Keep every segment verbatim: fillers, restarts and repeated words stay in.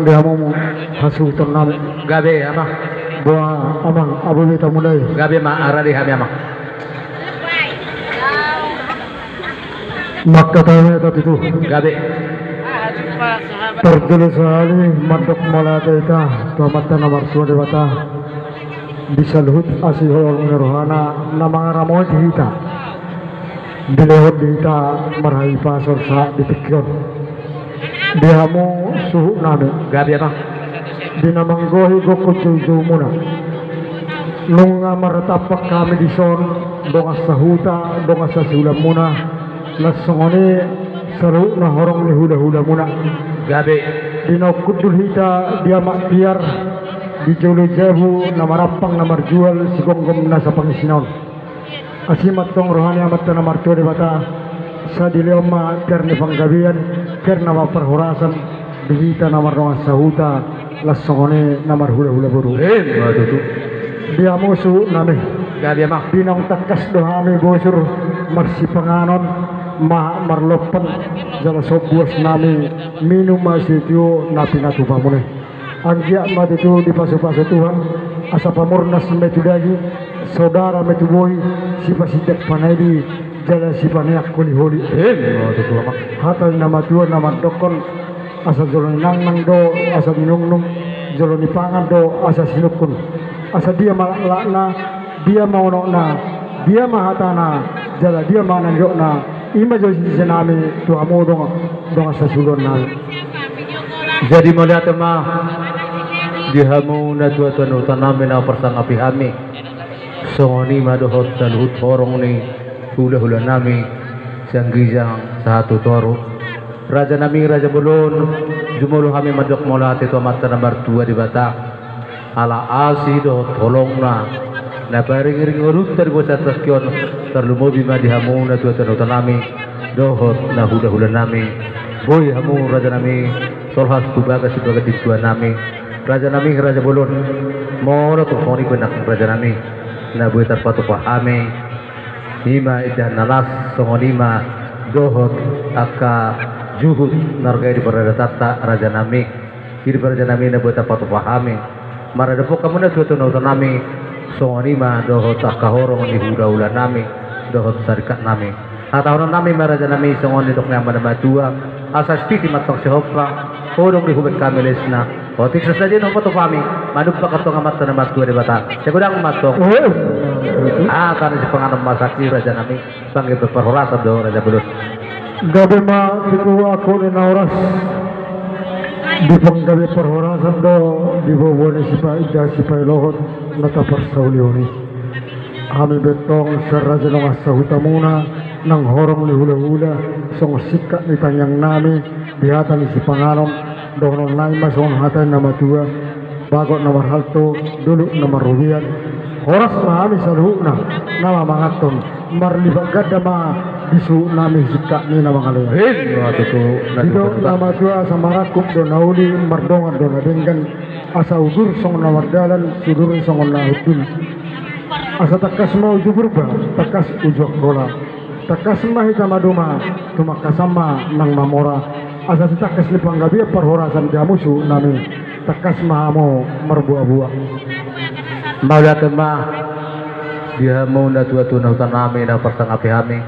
Di hamu hasuhuton nami. Gabe, Amang. Boa, Amang, aboa be tamulai. Gabe ma, rade hami, Amang. Mangkatai ma hita tutu. Gabe. Parjolo sahali mandok mauliate hita tu Amanta na martua Debata di saluhut asi holong ni rohana na mangaramoti hita, dilehon di hita marhahipason sahat di tingki on. Di hamu suhut nami. Gabe, Amang. Di na manggohi gokhon joujoumuna. Nunga martampuk hami dison, dongan sahuta, dongan sasuhulanmuna, laos songon i saluhutna horong ni hulahulamuna. Gabe. Di na ungkundul hita di Amak Tiar, di jolo jabu na marampang na marjual sigomgom nasa pangisina on. Asi ma antong roha ni Amanta na martua Debata, sai dilehon ma tiar ni panggabean, tiar na marparhorasan di hita na mardongan sahuta, laos songon i na marhulahula boru. Emma tutu. Di hamu suhut nami. Gabe, Amang. Di naung tangkas do hami bosur marsipanganon, mahat marlompan, jala sombuas nami minum ma sitio na pinatupamuna i. Anggiat ma tutu dipasupasu Tuhan, asa pamurnas ma i tu daging, saudara ma i tu bohi, sipasindak panaili, jala sipaneang holiholi. Emma tutu, Amang. Hata ni na matua na mandokkon, asa jolo ni nangnang do asa ninungnung, jolo ni pangan do asa sinungkun. Asa dia ma laklakna, dia ma unokna, dia ma hatana, jala dia ma na nidokna, i ma jo sisean nami tu hamu dongan, dongan sasuhuton nami. Jadi mauliate ma di hamu natuatua ni huta nami na parsangapi hami. Songon i ma dohot saluhut horong ni hulahula nami sian ginjang sahat tu toru. Raja nami, raja bolon, jumolo hami mandok mauliate tu Amanta na martua Debata. Ala asi dohot holongna na paringiringi ngolunta di bagasan tingki on, tarlumobi ma di hamu natuatua ni huta nami dohot na hulahula nami. Boi hamu raja nami tolhas tu bagas sibagas ni tua nami. Raja nami, raja bolon, molo tung songon i pe nang raja nami na boi tarpatupa hami, i ma indahan na las, songon i ma dohot angka juhut na marga di paradatanta raja nami. I do pe raja nami na boi tarpatupa hami. Maradophon hamu natuatua ni huta nami, songon i ma dohot angka horong ni hulahula nami dohot sarikat nami. Hatahonon nami ma raja nami songon nidok ni amanta na matua, asa sititi ma antong sihompa, hodong di hubaen hami lesna, otik so sadia na hupatupa hami manumpak antong Amanta na martua Debata. Sai godang ma antong. Hata ni sipanganon ma sangkip raja nami. Panggabean parhorasan do raja bolon. Gabe ma tutu, angka na horas. Di panggabean parhorasan do di boaboa ni sipainda sipailohot na taparsaulihon i. Hami be antong sian raja dongan sahutamuna nang horong ni hulahula, songon singkat ni tangiang nami di hata ni sipanganon, dohonon nami ma songon hata ni na matua. Bagot na marhalto, dolok na marrobean. Horas ma hami saluhutna na mamanganhon, marlipat ganda ma di suhut nami singkat ni na mangalean. Emma tutu. Didok na matua, asa marangkup do na uli, mardongan do na denggan, asa udur songon na mardalan, sudur songon na hundul. Asa tangkas ma uju Purba, tangkas uju Angkola. Tangkas ma hita maduma, tumangkasan ma nang mamora. Asa sitangkas ni panggabean parhorasan di hamu suhut nami, tangkas ma hamu marboaboa. Mauliate ma di hamu natuatua ni huta nami na parsangapi hami.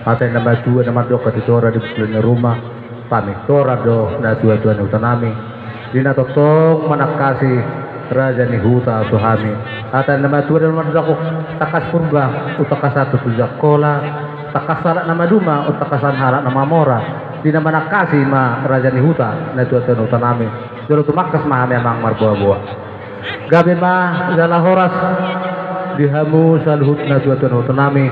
Hata ni na matua na mandok, hatiha tora di bukul ni ruma. Pamitoran do natuatua ni huta nami. Di na tongtong manangkasi raja ni huta tu hami. Hata ni na matua do na mandok, tangkas Purba, umtangkasan tu Angkola, tangkas halak na maduma, umtangkasan halak na mamora. Di na manangkasi ma raja ni huta, natuatua ni huta nami. Jolo tumangkas ma hami amang marboaboa. Gabe ma jala horas di hamu saluhut natuatua ni huta nami.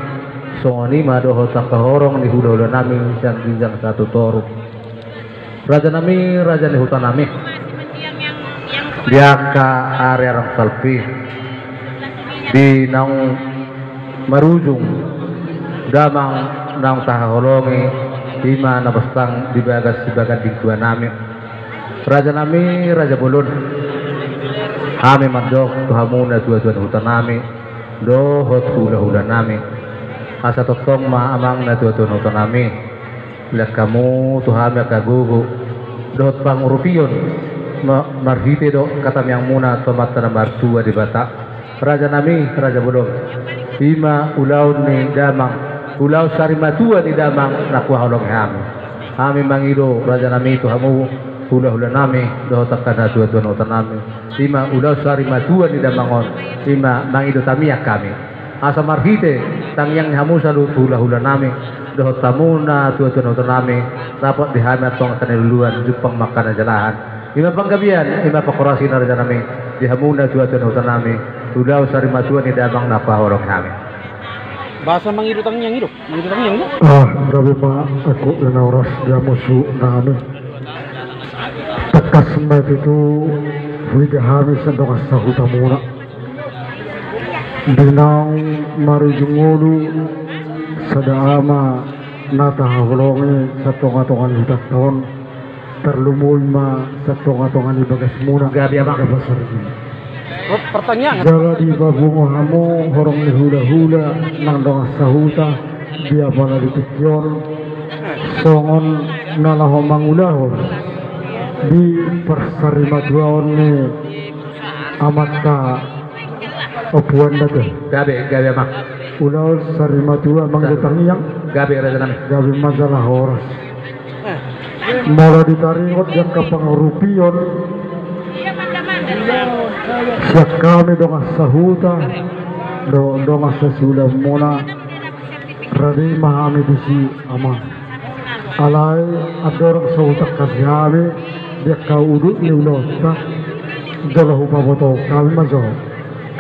Songon i ma dohot angka horong ni hulahula nami sian ginjang sahat tu toru. Raja nami, raja ni huta nami. Di angka ari arung salpu i, di naung marujung damang naung tahaholongi, i ma na bostang di bagas sibagas ni tua nami. Raja nami, raja bolon. Hami mandok tu hamu natuatua ni huta nami dohot hulahula nami. Asa tongtong ma amang natuatua ni huta nami. Lehon hamu tu hami angka gogo dohot pangurupion Ma-, marhite do hata tangiangmuna tu Amanta na martua Debata, raja nami, raja bolon. I ma ulaon ni damang, ulaon sarimatua ni damang na huhaholongi hami. Hami mangido, raja nami, tu hamu, hulahula nami, dohot angka natuatua ni huta nami. I ma ulaon sarimatua ni damang on, i ma mangido tangiang hami. Asa marhite tangiang ni hamu saluhut hulahula nami, dohot hamu natuatua ni huta nami, dapot di hami antong angka na niluluan, jumpang ma angka na nijalahan. I ma panggabean, i ma pangkorasi na raja nami, di hamu natuatua ni huta nami, ulaon sarimatua ni damang na huhaholongi hami. Boasa mangido tangiang i do? Mangido tangiang i do? Ah, gabe ma angkup ni na horas di hamu suhut nami. Tangkas ma tutu huida hami sian dongan sahutamuna. Di naung marujung ngolu, sada ama na tahaholongi sian tongatonga ni hutanta on, tarlumobi ma sian tongatonga ni bagasmuna. Gabe, Amang. Gabe sari. Oh, pertanyaan. Jala dipapungu hamu horong ni hulahula nang dongan sahuta di apala di tingki on, songon na laho mangulahon di parsarimatuaon ni amanta ompuan da tu. Gabe, gabe, Amang. Ulaon sarimatua mangido tangiang. Gabe, raja nami. Gabe ma jala horas. Molo ditaringot di angka pangurupion sian hami dongan sahuta dohot dongan sasulamuna, rade ma hami disi, Amang. Alai andorang so hutangkasi hami di angka udut ni ulaonta, jolo hupabotohon hami ma jo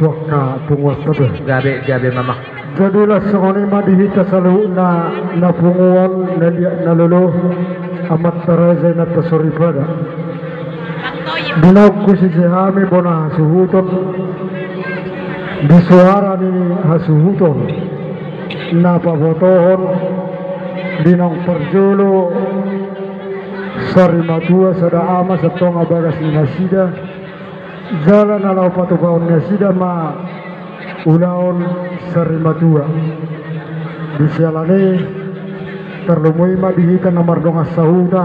tu angka punguanta be. Gabe, gabe ma, Amang. Jadilah songon i ma di hita saluhutna, na punguan, na liat, na lolo, amanta raja, inanta soripada. Di naung husise hami bona hasuhuton, di soara ni hasuhuton na pabotohon di naung parjolo sarimatua sada ama sian tonga bagas ni nasida, jala na laho patupaon nasida ma ulaon sarimatua. Di siala ni i, tarlumobi ma di hita na mardongan sahuta,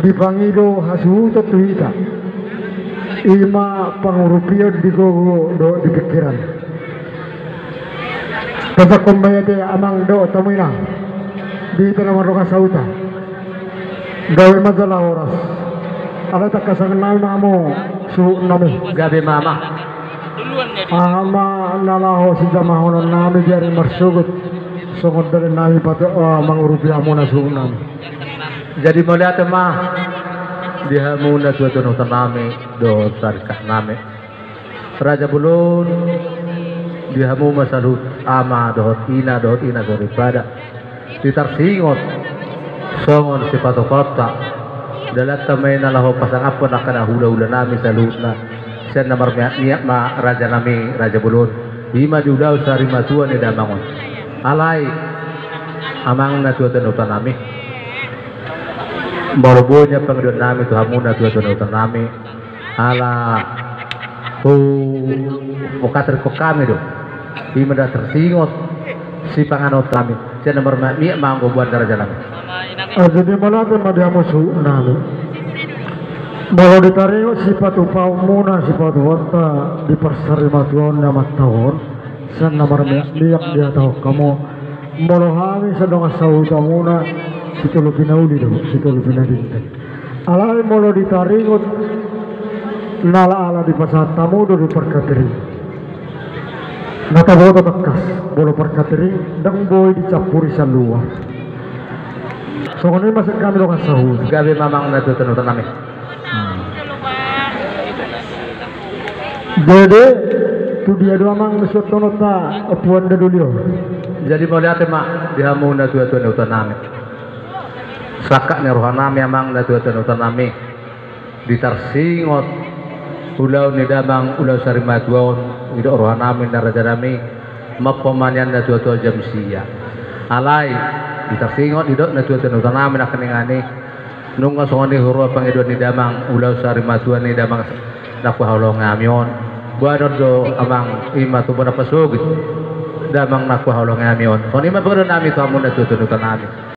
dipangido hasuhuton tu hita. I ma pangurupion di gogo dohot di pingkiran. Tajangkon ma i ate, Amang dohot hamu ina, di hita na mardongan sahuta. Gabe ma jala horas. Alai tangkasan nami ma hamu suhut nami. Gabe ma, Amang. Aha ma na laho sijamahonon nami di ari marsogot, songon dalan nami patu, ah, mangurupi hamuna suhut nami. Jadi mauliate ma di hamu natuatua ni huta nami dohot sarikat nami. Raja bolon, di hamu ma saluhut ama dohot ina dohot ina soripada. Di tarsingot songon sipatupaonta, dalanta ma i na laho pasangaphon angka na hulahula nami saluhutna. Sian na marmiakmiak ma raja nami, raja bolon, i ma di ulaon sarimatua ni damang on. Alai, amang natuatua ni huta nami, molo boi nian pangidoan nami tu hamu natuatua ni huta nami, ala hu, hupasahat hami do. I ma na tarsingot sipanganon nami. Sian na marmiakmiak ma anggo boan ni raja nami. Ah, jadi mauliate ma di hamu suhut nami. Molo ditaringot sipatupaonmuna, sipatupaonta di parsarimatuaon ni amanta on, sian na marmiakmiak dihatahon hamu. Molo hami sian dongan sahutamuna, sitolopi na uli do, sitolopi na denggan. Alai molo ditaringot, na ala-ala dipasahat hamu do di parkatering. Na taboto tangkas, molo parkatering ndang boi dicampuri sian luar. Songon i ma sian hami dongan sahuta. Gabe ma amang natuatua ni huta nami. Jadi, tu dia do amang suanhononta, ompuan da doli on. Jadi mauliate ma di hamu natuatua ni huta nami. Sangkap ni roha nami amang natuatua ni huta nami. Di tarsingot ulaon ni damang, ulaon sarimatua on, didok roha nami na raja nami, mampa ma nian natuatua jam sia. Alai di tarsingot didok natuatua ni huta nami nangkiningan i, nunga songon i huroha pangidoan ni damang, ulaon sarimatua ni damang na huhaholongi hami on. Boanon do amang, i ma tubu na pasogit damang na huhaholongi hami on. Songon i ma pangidoan nami tu hamu natuatua ni huta nami.